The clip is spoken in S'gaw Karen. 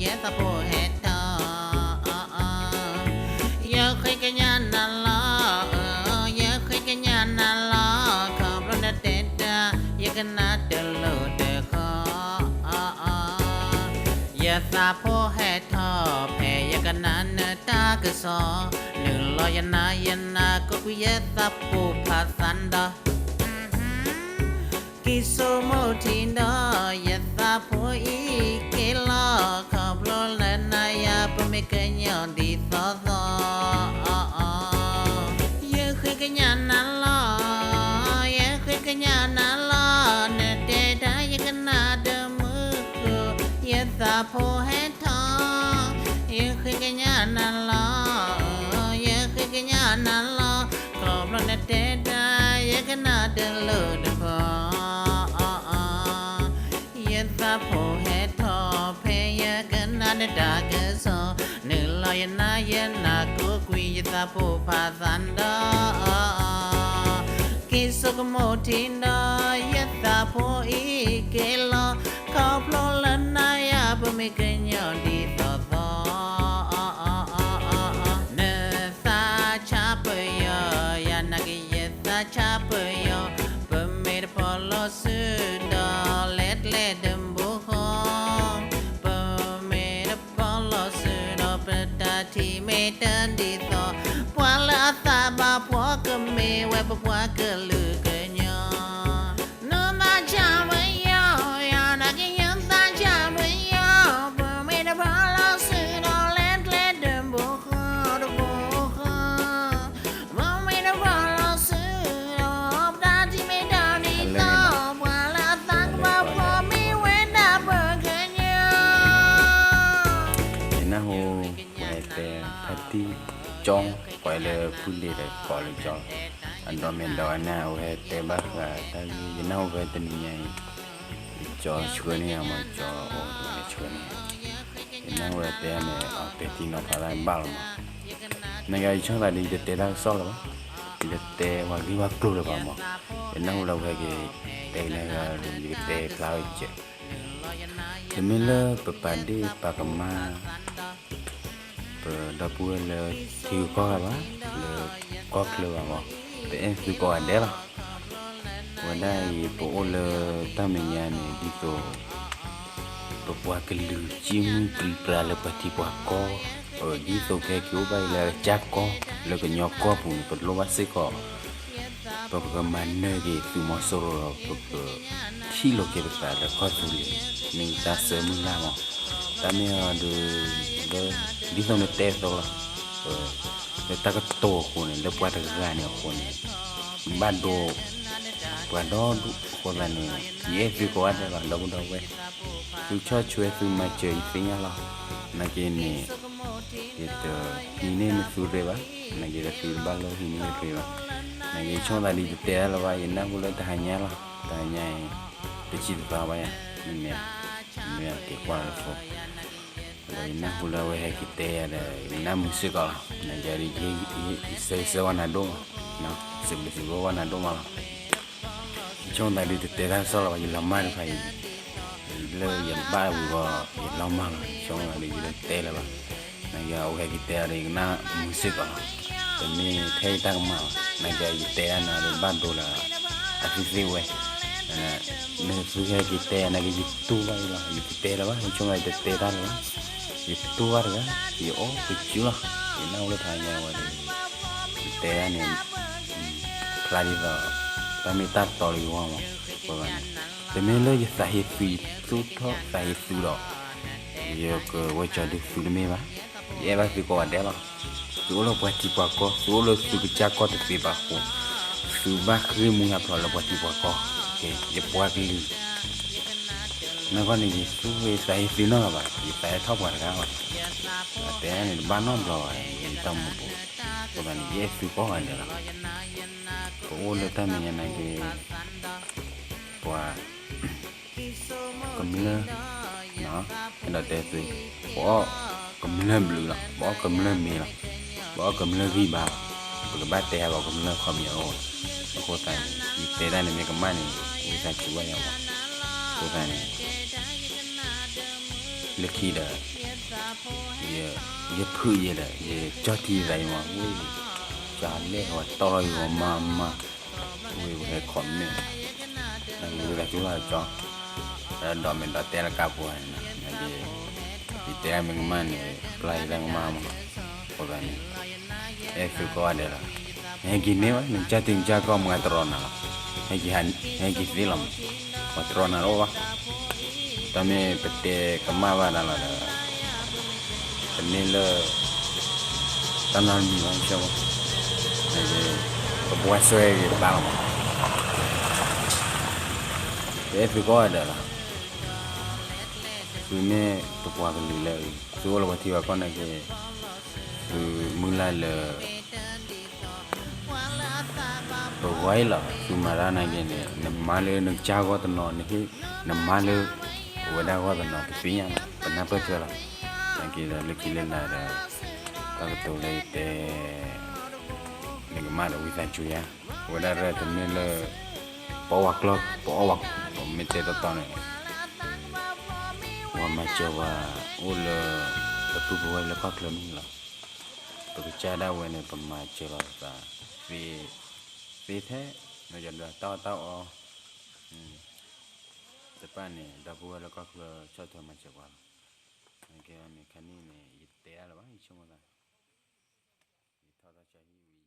ယသးဖိဟဲထီၣ်, ယဃ့ကညးနၤလီၤ, ယဃ့ကညးနၤလီၤ, ခီဖျိနတဲတၢ် ယကနၣ်တလိၣ်တဃီ, ယသးဖိဟဲထီၣ် ဖဲယကနၣ်နတၢ်ကစီၣ်, နုာ်လီၤယနၢ်ယနၢ် ကကွံာ်ယသးဖိဖးသးဒီး က့ၤဆိကမိၣ်ထံဒီး ယသးဖိအံၤက့ၤလီၤ, ခီဖျိလၢနၤယၤ ပမ့ၢ်ကညီဒ်သိးသိး, ယဃ့ကညးနၤလီၤ, ယဃ့ကညးနၤလီၤ, နတဲတၢ် ယကနၣ်တမုာ်ဃုာ်, ယသးဖိဟဲထီၣ်, ယဃ့ကညးနၤလီၤ, ယဃ့ကညးနၤလီၤ, ခီဖျိနတဲတၢ် ယကနၣ်တလိၣ်တဃီ, ယသးဖိဟဲထီၣ် ဖဲယကနၣ်နတၢ်ကစီၣ်, နုာ်လီၤယနၢ်ယနၢ် ကကွံာ်ယသးဖိဖးသးဒီး က့ၤဆိကမိၣ်ထံဒီး ယသးဖိအံၤက့ၤလီၤ, ခီဖျိလၢနၤယၤ ပမ့ၢ်ကညီဒ်သိးသိး, နသးဆါပယီၤ, ယၤနာ်က့ၤယသးဆါပယီၤ, ပမ့ၢ်တဖီၣ်လီၤစုဒီး လဲၤကျဲတဘိဃီ, ပမ့ၢ်တဖီၣ်လီၤစုဒီး ပတၢ်ထံၣ်မ့ၢ်တဒ်သိး, ပှၤလၢအသးဘၣ်ဖှီၣ်ကမ့ၢ်ဝဲ ပပှၤကလုာ်ကညီ နသးဆါပယီၤ, ယၤနာ်က့ၤယသးဆါပယီၤ, ပမ့ၢ်တဖီၣ်လီၤစုဒီး လဲၤကျဲတဘိဃီတဘိဃီ, ပမ့ၢ်တဖီၣ်လီၤစုဒီး ပတၢ်ထံၣ်မ့ၢ်တဒ်သိး, ပှၤလၢအသးကဘၣ်ဖှီၣ်မ့ၢ်ဝဲဒၣ်ပကညီ ယနၢ်ဟူ ပှၤဟဲတဲဖါတံၢ်ကၠီ, ပှၤလၢဖုဒ့ဒီးကိးလၢကၠီ, အဒီးမ့ၢ်ဒီးဝဲန့ၣ် အဝဲဟဲတဲဘၣ်ဃးတၢ်ဂ့ၢ် ယနၢ်ဟူဖဲတနံၤညါအံၤ, ကၠီဆှၢန့ၢ်ယၤမး, ကၠီအိၣ်တဂၤန့ၣ်ဆှၢန့ၢ်ယၤ, ယနၢ်ဟူဝဲတဲန့ၣ် အပဲာ်ထံနီၤဖးတၢ်ဘၣ်လီၤမး, နကယၤယဆိကမိၣ်သးဒီး ယတတဲတၢ်ကစီၣ်လၢၤဘၣ်, ယတတဲပှၤဂ့ၢ်ပှၤကျိၤလၢၤဘၣ်မး, ယနၢ်ဟူလၢအဝဲက့ၤတဲကနဲဂၤဒီး ယကတဲဖျါဝဲကဲး တမ့ၢ်လၢပပာ်ဒ့ၣ်ပာ်ကမၣ် ပဒီပုၢ်ဝဲၢ်လၢထံဂုၤကီၢ်ဂၤဘၣ်, လၢကီၢ်ချၢဘၣ်မး, ပအဲၣ်သုကိးဂၤဒဲးလီၤ. ဝဲဒၣ်အံၤ ပအိၣ်လၢတၢ်မဲာ်ညါန့ၣ် ဒ်သိး ပပှၤကလုာ်စံၣ်မုၢ်ပြံပြါလၢပှၤထံပှၤကီၢ်, ဒ်သိးကဟဲက့ၤအိၣ်ဘၣ်လၢအကစၢ်ကီၢ် လၢကညီကီၢ်ပူၤန့ၣ် ပလိၣ်ဘၣ်စ့ၢ်ကီး ပကမၤနၢၤက့ၤသုးမီၤစိရိၤဒီး ပကထံၣ်လိာ်က့ၤပသးလၢကီၢ်သူလ့ၤ မ့ၢ်တၢ်ဆၢမုၢ်လၢ်မး. တၢ်မ့ၢ်အီၤဒီး လၢ ဒ်သိးနတဲအသိးလီၤ, လၢတၢ်ကတိၤအဃိန့ၣ် လၢပှၤတဂၤန့ၣ်အဃိန့ၣ် ဘၣ်ဒိ ပှၤဒီဒူၣ်အဃိသတးန့ၣ် ယအဲၣ်သုကိးဂၤဒဲးလီၤ ဒီပုၢ်ဒီဝဲၢ်, သုဆီၣ်ထွဲသုမၤစၢၤယသ့ၣ်ညါလီၤ. နာ်က့န့ၣ် ယတဟံးန့ၢ်နသုရ့ၣ်ဘၣ်, နာ်က့ဒီးသုတဘၣ်လၢဟံးန့ၢ်ယရ့ၣ်ဘၣ်. နာ်က့ဆိကမိၣ်သးဒ်ယတတဲတၢ်လၢၤဘၣ်, ယနၢ်ဟူလၢတဟါညါလီၤ, တဟါညါအံၤ တစံးတသီဘၣ်ယၤ, မ့မ့ၢ် မ့ၢ်က့ၤကွၢ်လၢဖိ ဒီးယနၢ်ဟူလၢအဝဲဟဲက့ၤတဲယၤဒီး ယနၢ်မုာ်စ့ၢ်ကီးလီၤ. နာ်က့ဒီး ယဆၢဂ့ၤဆၢဝါနၤဒိၣ်မး, စံးဘျုးစံးဖှိၣ်ဝဲနၤဒိၣ်မးလီၤ. ဆိကမိၣ်သးဒ်တတဲတၢ်ကစီၣ်လၢၤဘၣ်, ယလီၤမၢ်တဖၣ်အံၤ လၢယဘၣ်ဝံၤဂီၢ် ယလီၤမၢ်လီၤ. ဆိကမိၣ်သးဒ်ယတတဲလၢၤဘၣ်, နာ်က့အဝဲဟဲက့ၤတဲဒီး ယကနၢ်မုာ်စ့ၢ်ကီးလီၤ. တမ့ၢ်ထဲယတၢ်ကမၣ်ဘၣ်, နာ်က့ယတဲဒၣ်နၤဒီးဘၣ်ဒိလၢ အသုသ့ၣ်ဝဲ နသုဟဲက့ၤတဲ နာ်က့ယတူၢ်ဘၣ်အံၤလီၤ, ယတတဲလၢၤဘၣ်, ဆိကမိၣ်သးဒ်တတဲတၢ်လၢၤဘၣ်, ယတူၢ်ဘၣ်တဂၤ, ယအိၣ်ကစုလီၤ. ယနၢ်ဟူလၢတဟါညါဝဲဒီး ယတဲဒၣ်န့ၣ် ဖျါဒ်သိး တၢ်မ့ၢ်တၢ်တီလၢယဂီၢ်မး, အဃိသတးန့ၣ် တမ့ၢ်လၢယသးဟ့သုး ယသူၣ်ထီၣ်သးဟ့သုးဒီး ယကဝဲကၠီဒုးသုးတမ့ၢ်ဘၣ်, ယအဲၣ်ဘၣ်သုကိးဂၤဒဲးလီၤ. သုအိၣ်လၢပှၤထံပှၤကီၢ်, သုအိၣ်လၢသုကစၢ်ကီၢ်တသ့ဘၣ်အဃိ, သုဘၣ်ဃ့ၢ်မှံဟးဖျိးလၢပှၤထံပှၤကီၢ်, ယပှၤကလုာ် နဂီၢ်န့ၣ် ယသူၣ်ဂ့ၤသးဟ့သုးနီတဂၤဘၣ်, ယသးဟ့ထီၣ်ပှၤတဂၤဘၣ်, အတဲန့ၣ်တဘၣ်နီတဘျီဘၣ်, ယတၢ်မူပူၤ, အဃိသတးန့ၣ် ယအဲၣ်သုကိးဂၤဒဲးလီၤ. ပအိၣ်လၢတၢ်မဲာ်ညါနာ်က့ ပှၤ ကမျၢၢ် အဲၣ်ဒိးတဲသု, ပအီၣ်ကမျၢၢ်ဘျုးလီၤ, ပအီၣ်ကမျၢၢ်မ့ၤလီၤ, ပအီၣ်ကမျၢၢ်ဂံၢ်ဘါလီၤ, ပကဘၣ်တဲဟးဂီၤကမျၢၢ်ခီပညီလီၤ. အဃိသတးန့ၣ် ယတဲတၢ်န့ၣ်မ့ၢ်ကမၣ်န့ၣ် ဝံသးစူၤဘၣ်ယၤမး, အဃိသတးန့ၣ် လၢခံဒီး ယ ယဖုးယဲဒီး ယကၠီထံသးအံၤမး, ဝဲ ကၠီလဲၣ် ဝဲတီၢ်လီၤယဂီၢ်မးမး, ဝဲ ဝဲဟဲ comment ဝဲသးစူၤလီၤကၠီ, ဒီးမ့ၢ်ဒီးတဲလၢကါပူၤန့ၣ်, ယတဲမ့ၢ်ကမၣ်န့ၣ် ပျၢ်ယတၢ်ကမၣ်မး, အဃိသတးန့ၣ် အဲၣ်သုကိးဂၤဒဲးလီၤ, နဟဲက့ၤန့ၢ်ဝဲ နကၢ်တံၤနကၢ်ကီၢ်မး တရီနၤလီၤ, ဟဲက့ၤသ့လီၤမး, ပှၤတရီနၤလီၤဘၣ်, တၢ်မ့ၢ်ပတဲကမၣ်ဘၣ်တၢ်လီၤဒီး တမ့ၢ်လၢ တၢ်နီတမံၤဘၣ် မ့ၢ် ပဘှါဆွဲက့ၤတဘၣ်လီၤမး, ပအဲၣ်သုကိးဂၤဒဲးလီၤ, သုမ့ၢ်တပှၤကလုာ်လၢ သုအိၣ်လၢပှၤထံပှၤကီၢ်နာ်က့ သုမုၢ်လၢ်လၢ ပဂီၢ်အံၤလီၤ, သုမၤတၢ်နာ်က့န့ၣ် နမၤလၢနကစၢ်ဂီၢ်တနီၤ, နမၤလၢ ပဝဲဒၣ်ဂီၢ်တနီၤ ပသ့ၣ်ညါလီၤ, ပနၢ်ပၢၢ်ထွဲလီၤ, နာ်က့ဒီးလၢခံလၢလာ်ဒီး တၢ်ကတိၤလၢယတဲ မ့ၢ်ကမၣ်ဒီးဝံသးစူၤယါ, ပဝဲဒၣ်ရဲၣ်တမ့ၢ်လၢ ပအီၣ်ဝဲကျီၢ် ပအီၣ်ဝဲ ပမ့ၢ်တဲတီတီန့ၣ် ပှၤမၤစၢၤပှၤအိၣ်လၢ ပပုၢ်ပဝဲၢ်လၢကီၢ်ချၢမ့ၢ်လီၤ, ပကစၢ်ဒၣ်ဝဲန့ၣ် ပမၤစၢၤလီၤသး သ့ သ့ထဲ မ့ၢ်ယဒီးတၢ်အီၣ်တၢ်အီ တဖၣ်န့ၣ် ဒီပုၢ်ဝဲၢ်လၢကီၢ်ချၢဆီၣ်ထွဲမၤစၢၤပှၤလီၤ, နာ်က့န့ၣ် ခါန့ၣ်န့ၣ် ယတဲဒၣ်လၢၤဘၣ် ယဆိကမိၣ်သး ယထီၣ်တၢ်ဆါဟံၣ်ဝံၤ